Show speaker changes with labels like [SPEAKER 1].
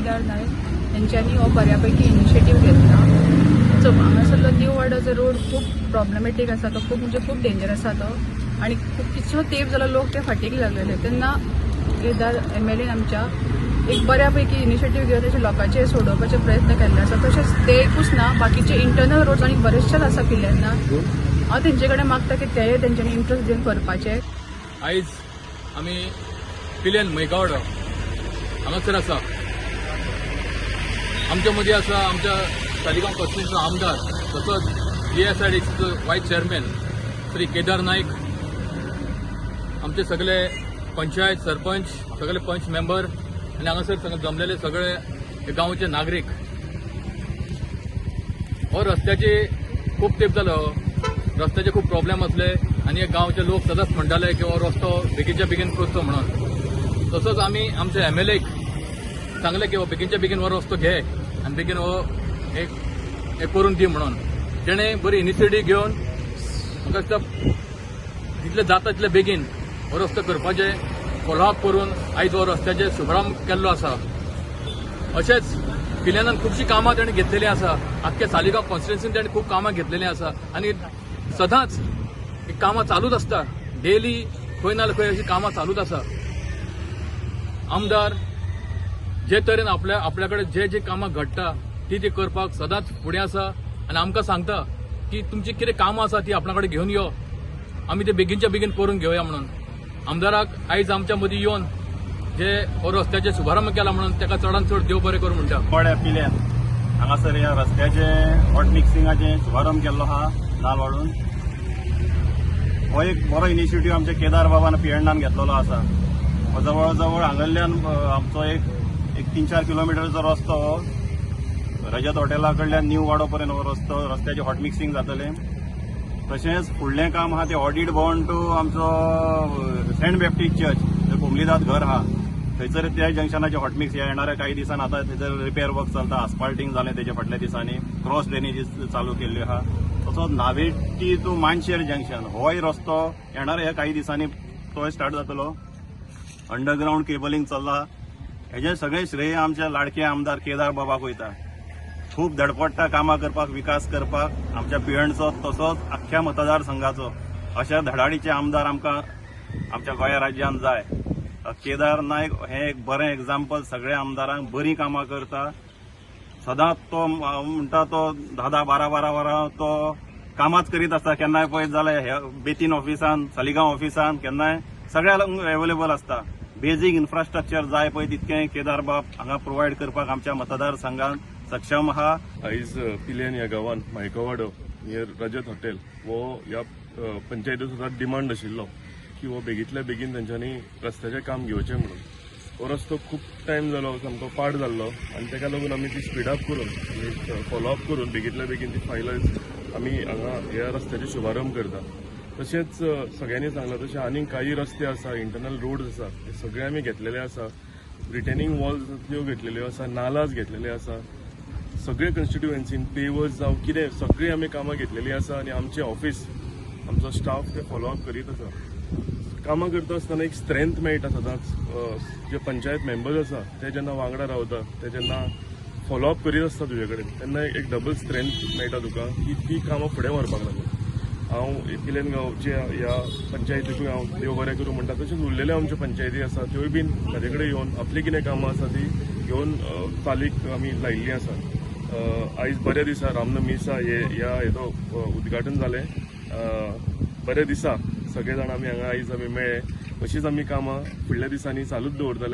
[SPEAKER 1] केदार नायक हेंच्यांनी हो बऱ्यापैकी इनिशिएटीव घेतला. सो हांगासरलो न्यू वाडोचो रोड खूब प्रॉब्लेमॅटीक आसा. तो खूब म्हणजे खूब डेंजर आसा तो आनी खूब कितलो तेंप जालो लोक ते फाटीक लागलेले. तेन्ना केदार एमएलएन आमच्या एक बऱ्यापैकी इनिशिएटीव घेवन तेजे लोकांचे सोडोवपाचे प्रयत्न केल्ले आसा. तशेंच ते एकूच ना, बाकीचे इंटरनल रोड्स आनी बरेचशेच आसा पिल्यान. हांव तेंचे कडेन मागता की तेय तेंच्यांनी इंट्रस्ट घेवन करपाचे.
[SPEAKER 2] आयज आमी पिलेन मैगावडो हांगासर आसा. आमच्या मदीं आसा आमच्या सालिगांव कॉन्स्टिट्युन्सीचो आमदार तसोच जीएसआयडीसीचो वायस चेअरमॅन श्री केदार नायक, आमचे सगळे पंचायत सरपंच, सगळे पंच मेंबर आनी हांगासर सगळे जमलेले सगळे गांवचे नागरीक. हो रस्त्याचे खूब तेंप जालो, रस्त्याचे खूब प्रॉब्लेम आसले आनी हे गांवचे लोक सदांच म्हणटाले की हो रस्तो बेगीनच्या बेगीन करचो म्हणून. तसोच आमी आमच्या एमएलएक सांगलें की हो बेगीनच्या बेगीन हो रस्तो घे आनी बेगीन हो एक हे करून दी म्हणून. तेणें बरी इनिशिएटीव घेवन म्हाका दिसता जितले जाता तितले बेगीन हो रस्तो करपाचें फॉलोअप करून आयज हो रस्त्याचेर शुभारंभ केल्लो आसा. अशेंच पिल्यानान खुबशीं कामां ताणें घेतलेलीं आसा. आख्खे सालिगांव कॉन्स्टिट्युन्सीन ताणें खूब कामां घेतलेलीं आसा आनी सदांच ही कामां चालूच आसता. डेली खंय ना खंय अशीं कामां चालूच आसा. आमदार जे तरेन आपल्या आपल्या कडेन जे जे कामां घडटा ती ती करपाक सदांच फुडें आसा आनी आमकां सांगता की तुमची कितें कामां आसा ती आपणा कडेन घेवन यो, आमी ते बेगीनच्या बेगीन करून घेवया म्हणून. आमदाराक आयज आमच्या मदीं येवन जे हो रस्त्याचे शुभारंभ केला म्हणून ताका चडान चड देव बरें करूं म्हणटा.
[SPEAKER 3] वाड्या पिल्यान हांगासर ह्या रस्त्याचे हॉट मिक्सिंगाचे शुभारंभ केल्लो आहा नाल वाडून. हो एक बरो इनिशिएटीव आमच्या केदार बाबान पियेंडान घेतलेलो आसा. हो जवळ जवळ हांगल्ल्यान आमचो एक एक 3-4 किलोमिटरचो रस्तो हो रजत हॉटेला कडल्यान न्यू वाडो पर्यंत हो रस्तो रस्त्याचे हॉट मिक्सिंग जातलें. तशेंच फुडलें काम आहा तें ऑडिट भवन टू आमचो सेंट बॅप्टिस्ट चर्च कोमलीदाद घर आहा थंयसर त्या जंक्शनाचे हॉटमिक्स ह्या येणाऱ्या काही दिसान आतां थंयसर रिपेर वर्क चलता. आस्फाल्टींग जालें तेजे फाटल्या दिसांनी, क्रॉस ड्रेनेजीस चालू केल्ल्यो आहा. तसोच नावेटी टू मानशेर जंक्शन होय रस्तो येणाऱ्या ह्या काही दिसांनी तोय स्टार्ट जातलो. अंडरग्रावंड केबलिंग चल्ला. हेजें सगळें श्रेय आमच्या लाडके आमदार केदार बाबाक वयता. खूब धडपडटा कामां करपाक, विकास करपाक आमच्या पिळणचो तसोच आख्ख्या मतदारसंघाचो. अशा धडाडीचे आमदार आमकां आमच्या गोंया राज्यांत जाय. केदार नायक हें एक बरें एग्जाम्पल सगळ्या आमदारांक, बरीं कामां करता सदांच. तो म्हणटा तो 10-10, 12-12 वरां तो कामाच करीत आसता. केन्नाय पळयत जाल्यार हे बेतीन ऑफिसान, सालिगांव ऑफिसान केन्नाय सगळ्यांक अवेलेबल आसता. बेजीक इन्फ्रास्ट्रक्चर जाय पळय तितकें केदार बाब हांगा प्रोवायड करपाक आमच्या मतदारसंघात सक्षम आहा.
[SPEAKER 4] आयज पिलेन ह्या गांवान मायकवाडो नियर रजत हॉटेल हो ह्या पंचायतीचो सुद्दां डिमांड आशिल्लो की हो बेगींतल्या बेगीन तेंच्यांनी रस्त्याचें काम घेवचें म्हणून. हो रस्तो खूब टायम जालो सामको पाड जाल्लो आनी ताका लागून आमी ती स्पीड अप करून, फॉलोअप करून बेगींतल्या बेगीन ती फायल आमी हांगा ह्या रस्त्याचो शुभारंभ करता. तशेंच सगळ्यांनी सांगलां तशें आनीक काही रस्ते आसा, इंटरनल रोड्स आसा, ते सगळे आमी घेतलेले आसा. रिटेनिंग वॉल्स त्यो घेतलेल्यो आसा, नालाज घेतलेले आसा. सगळे कॉन्स्टिट्युएन्सीन पेवर्स जावं कितें सगळीं आमी कामां घेतलेलीं आसा आनी आमचें ऑफिस, आमचो स्टाफ ते फॉलोअप करीत आसा. कामां करता आसतना एक स्ट्रेंथ मेळटा सदांच. जे पंचायत मेंबर्स आसा ते जेन्ना वांगडा रावता, ते जेन्ना फॉलोअप करीत आसता तुजे कडेन, तेन्ना एक डबल स्ट्रेंथ मेळटा तुका की ती कामां फुडें व्हरपाक लागून. हांव पिलेन गांवच्या ह्या पंचायतीकूय हांव देव बरें करूं म्हणटा. तशेंच उरलेल्यो आमच्यो पंचायती आसा त्योय बीन म्हाजे कडेन येवन आपली कितें कामां आसा ती घेवन चालीक आमी लायिल्लीं आसा. आयज बऱ्या दिसा, रामनमी दिसा हे ह्या हेजो उद्घाटन जालें. बऱ्या दिसा सगळे जाण आमी हांगा आयज आमी मेळ्ळे. अशीच आमी कामां फुडल्या दिसांनी चालूच दवरतले.